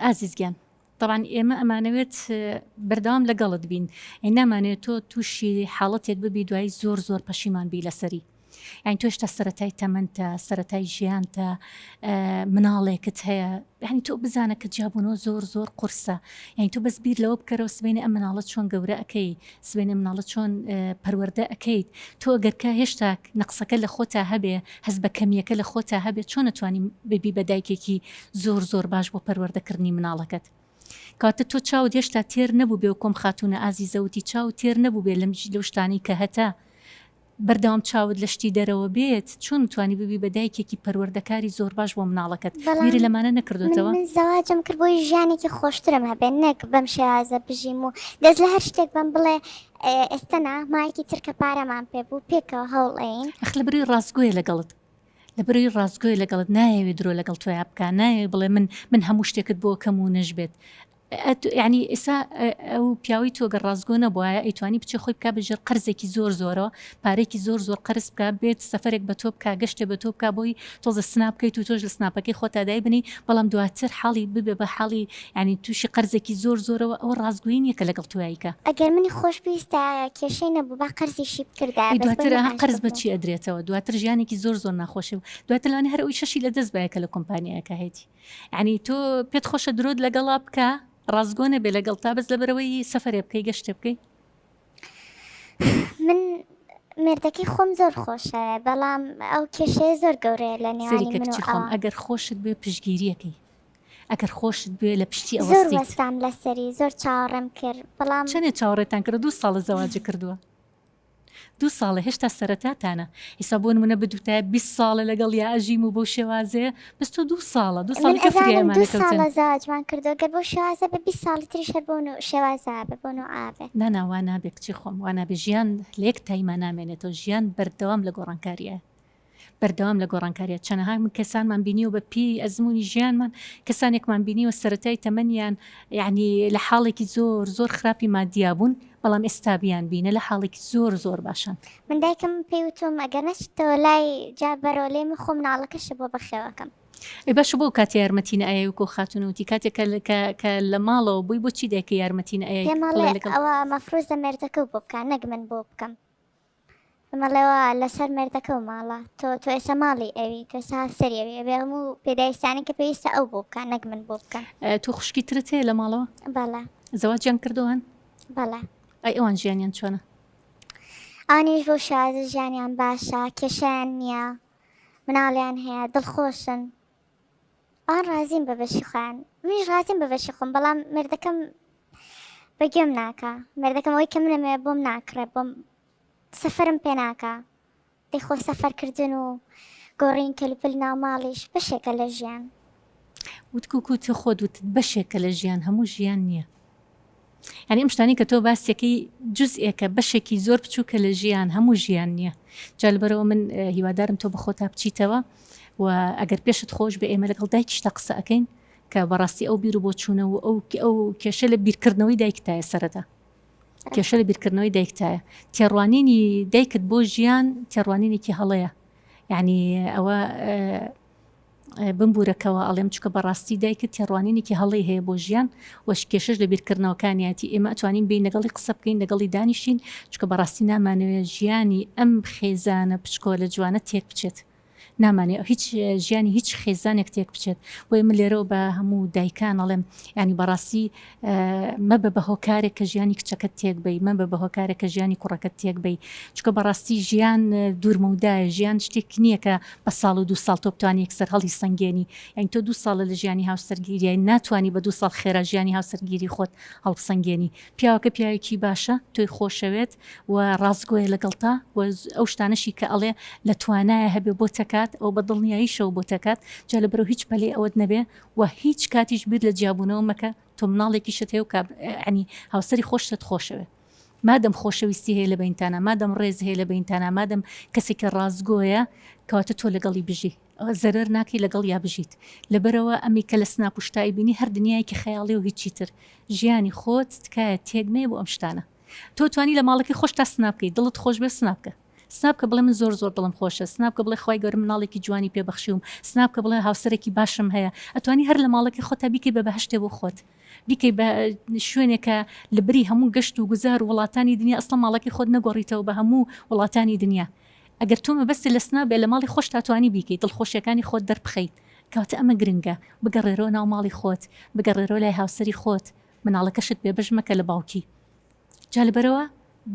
ئازیز گیان تەبعەن ئێمە ئەمانەوێت بەردەوام لەگەڵت بین ئەی نامانەوێت تۆ تووشی حاڵەتێک ببی دوایی زۆر زۆر پەشیمان بی لەسەری یعنی تۆ هێشتا سەتای تەمەنتە سەتای ژیانتە مناڵێکت هەیە یعنی تۆ بزانە کە جیابوونەوە زۆر زۆر قورسە یعنی تۆ بەس بیر لەوە بکەرەوە سبینێ ئەم مناڵە چۆن گەورە ئەەکەی سبەینێ مناڵە چۆن پەروەردە ئەکەیت تۆ ئەگەر کە هێشتا نەقسەکە لە خۆتا هەبێ هەست بە کەمیەکە لە خۆتا هەبێ چۆن ئەتوانی ببی بە دایکێکی زۆر زۆر باش بۆ پەروەردەکردنی مناڵەکەت کەواتە تۆ چاوت هێشتا تێر نەبوو بێ و کۆم خاتوونە ئازیزە وتی چاوت تێر نەبوو بێ لەم لەو شتانەی کە هەتە بەردەوام چاوت لە شتی دەرەوە بێت چۆن توانی ببی بە دایکێکی پەروەردەکاری زۆر باش بۆ مناڵەکەت بەڵام بیرت لەمانە من نەکردۆتەوە؟ من زەواجم کرد بۆی ژیانێکی خۆشترم هەبێ نەک بەم شێوازە بژیم و دەست لە هەر شتێک بەم بڵێ ئێستە نا مایەکی تر کە پارەمان پێ بوو پێکەوە هەوڵ ئەین. ئەخ لەبەرئەوەی ڕاستگۆیە لەگەڵت لەبەرئەوەی ڕاستگۆیە لەگەڵت نایەوێ درۆ لەگەڵ تۆیا بکا نایەوێ بڵێ من من هەموو شتێکت بۆ کەم و نەشبێت یانی ئێستا ئەو پیاوەی تۆ گەر ڕاستگۆ نەبوایە ئەیتوانی بچێ خۆی بکا بە ژێر قەرزێکی زۆر زۆرەوە پارێکی زۆر زۆر قەرز بکا بێت سەفەرێک بە تۆ بکا گەشتێ بە تۆ بکا بۆی تۆزە سناپ بکەیت و تۆش لە سناپەکەی خۆتا دایبنی بەڵام دواتر حاڵی ببێ بە حاڵی یانی تووشی قەرزێکی زۆر زۆرەوە ئەوە ڕاستگۆیی نییە کە لەگەڵ تۆیایی کە. ئەگەر منی خۆش بویستایە کێشەی نەبوو با قەرزیشی بکردایە ئەی بەس بۆی دواتر من ئەها ئاش قەرز بە ببوو. چی ئەدرێتەوە دواتر ژیانێکی زۆر زۆر ناخۆشی بوو دواتر لەوانەیە هەر ئەوی شەشی لە دەست بایە کە لە کۆمپانیایەکە هەیەتی یانی تۆ پێت خۆشە درۆت لەگەڵا بکا ڕاستگۆ نەبێ لەگەڵ تا بەس لەبەرەوەی سەفەرێ بکەی گەشتێ بکەی من مێردەکەی خۆم زۆر خۆشەوێ بەڵام ئەو کێشەیە زۆر گەورەیە لە سەیری نێوانی کە من و کچی خۆم ئەوە ئەگەر خۆشت بێ پشتگیریەکەی ئەگەر خۆشت بێ لە پشتی زۆر ئەوەستیت وەستام لەسەری زۆر چاوەڕێم کرد بەڵام چەنێ چاوەڕێتان کردوە دوو ساڵە زەواجی کردووە دوو ساڵە هێشتا سەرەتاتانە ئیستا بۆ نمونە بدوتایە 20 ساڵە لەگەڵ یا ئەژیم و بەو شێوازەیە بەس تۆ دوو ساڵە دوو من ساڵی کە فریای ئەزانم ئەمانە دوو کەوتن. ساڵە زەواجمان کردووە گەر بەو شێوازە بێ 20 ساڵی تریش هەر بەو نوع شێوازە ئەبێ بەو نوعە ئەبێ. نا نا وا نابێ کچی خۆم وا نابێ ژیان لە یەک تایما نامێنێتەوە ژیان بەردەوام لە گۆڕانکاریایە بەردەوام لە گۆڕانکاریە چەنەها من کەسانمان بینیوە بە پێی ئەزموونی ژیانمان کەسانێکمان بینیوە سەرەتای تەمەنیان یعنی لە حاڵێکی زۆر زۆر خراپی مادیا بوون بەڵام ئێستا بیان بینە لە حاڵێکی زۆر زۆر باشن. من دایکم پێی وتوم ئەگەر نەچیتەوە لای جا بەرەوە لێی من خۆ مناڵەکەشت بۆ بەخێوەکەم. ئەی باشە بۆ کاتێ یارمەتی نەئەیای وەکو خاتوون وتی کاتێ کە کە کە لە ماڵەوە بووی بۆچی دایکە یارمەتی نەئەیای پێم بڵێ ئەڵێ لەگەڵ ئەوە مەفروزە مێردەکەو بۆ بکا نەک من بۆ بکەم. مەڵێ وا لەسەر مێردەکە و ماڵە تۆ تۆ ئێستا ماڵی ئەوی تۆ ئێستا هاوسەری ئەوی ئەبێ هەموو پێداویستیانەی کە پێویستە ئەو بۆ بکا نەک من بۆ بکەم. تۆ خوشکی ترت هەیە لە ماڵەوە؟ بەڵێ. زەواجیان کردووە هەن؟ بەڵێ. ئەی ئەوان ژیانیان چۆنە؟ ئەوانیش بەو شێوازە ژیانیان باشە کێشەیان نییە مناڵیان هەیە دڵخۆشن ئەوان ڕازین بە بەشی خۆیان منیش ڕازیم بە بەشی خۆم بەڵام مێردەکەم بە گوێم ناکا مێردەکەم ئەوەی کە منەمەوێ بۆم ناکڕێ بۆم سەفەرم پێ ناکا دەی خۆ سەفەرکردن و گۆڕین کەلوپەلی ناو ماڵیش بەشێکە لە ژیان. وت کوکو تۆ خۆت وتت بەشێکە لە ژیان هەموو ژیان نییە یانی ئەم شتانەی کە تۆ باسیەکەی جزئێکە بەشێکی زۆر بچووکە لە ژیان هەموو ژیان نییە جا لەبەرەوە من هیوادارم تۆ بەخۆتا بچیتەوە و ئەگەر پێشت خۆش بێ ئێمە لەگەڵ دایکیشتا قسە ئەکەین کە بەڕاستی ئەو بیر و بۆچوونە و ئەو ئەو کێشە لە بیرکردنەوەی دایکتایە سەرەتا کێشە لە بیرکردنەوەی دایکتایە تێڕوانینی دایکت بۆ ژیان تێڕوانینێکی هەڵەیە یعنی ئەوە بمبورە کەوا ئەڵێم چونکە بەڕاستی دایکت تێڕوانینێکی هەڵەی هەیە بۆ ژیان و کێشەش لە بیرکردنەوەکانیەتی ئێمە ئەتوانین بێین لەگەڵی قسە بکەین لەگەڵی دانیشین چونکە بەڕاستی نامانەوێت ژیانی ئەم خێزانە بچکۆلە جوانە تێک بچێت نامانێ هیچ ژیانی هیچ خێزانێک تێک بچێت بۆیە من لێرەوە بە هەموو دایکان ئەڵێم ینی بەڕاستی مەبە بە هۆکارێک کە ژیانی کچەکەت تێک بەی، مەبە بە هۆکارێک کە ژیانی کوڕەکەت تێک بەی، چونکە بەڕاستی ژیان دوورمەودایە، ژیان شتێک نییە کە بە ساڵ و دوو ساڵ تۆ بتوانی یەکسەر هەڵیسەنگێنی، یانی تۆ دوو ساڵە لە ژیانی هاوسەرگیریای ناتوانی بە دوو ساڵ خێرا ژیانی هاوسەرگیری خۆت هەڵبسەنگێنی، پیاوەکە پیاوێکی باشە تۆی خۆشەوێت و ڕاستگۆیە لەگەڵتا و ئەو شتانەشی کە ئەڵێ لە توانایە هەبێ بۆتەکات ئەو بە دڵنیاییشەوە بۆتەکات، جا لەبەرئەوە هیچ پەلەی ئەوەت نەبێ و هیچ کاتیش بیر لە جیابوونەوە مەکە، تۆ مناڵێکیشت هەیە و کاب یعنی هاوسەری خۆشتت خۆشەوێ مادەم خۆشەویستی هەیە لە بەینتانا مادەم ڕێز هەیە لە بەینتانا مادەم کەسێکی ڕاستگۆیە کەواتە تۆ لەگەڵی بژی ئەوە زەرەر ناکەی لەگەڵ یا بژیت لەبەرەوە ئەمی کە لە سناپ و شتای بینی هەر دنیایەکی خەیاڵی و هیچی تر ژیانی خۆت تکایە تێک مەیە بۆ ئەم شتانە تۆ توانی لە ماڵەکەی خۆشتا سناپ بکەی دڵت خۆش بێ سناپ بکە. سناپ کە بڵێ من زۆر زۆر دڵم خۆشە سناپ کە بڵێ خوای گەورە مناڵێکی جوانی پێ بەخشیوم سناپ کە بڵێ هاوسەرێکی باشم هەیە ئەتوانی هەر لە ماڵەکەی خۆتا بیکەی بە بەهەشتێ بۆ خۆت بیکەی بە شوێنێک کە لە بری هەموو گەشت و گوزار و وڵاتانی دنیا ئەسڵەن ماڵەکەی خۆت نەگۆڕیتەوە بە هەموو وڵاتانی دنیا ئەگەر تۆ مەبەستت لە سناپ بێ لە ماڵی خۆشتا توانی بیکەی دڵخۆشیەکانی خۆت دەربخەیت کەواتە ئەمە گرنگە بگەڕێرەوە ناو ماڵی خۆت بگەڕێرەوە لای هاوسەری خۆت مناڵەکەشت بێبەش مەکە لە باوکی جا لەبەرئەوە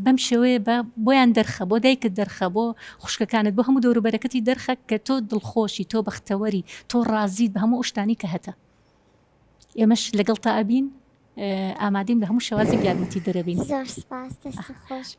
بەم شێوەیە بە بۆیان دەرخە بۆ دایکت دەرخە بۆ خوشکەکانت بۆ هەموو دەوروبەرەکەتی دەرخە کە تۆ دڵخۆشی تۆ بەختەوەری تۆ ڕازیت بە هەموو ئەو شتانەی کە هەتە ئێمەش لەگەڵتا ئەبین ئامادەین بە هەموو شێوازێک یارمەتی دەرەبین. زۆر سپاس دەست خۆش.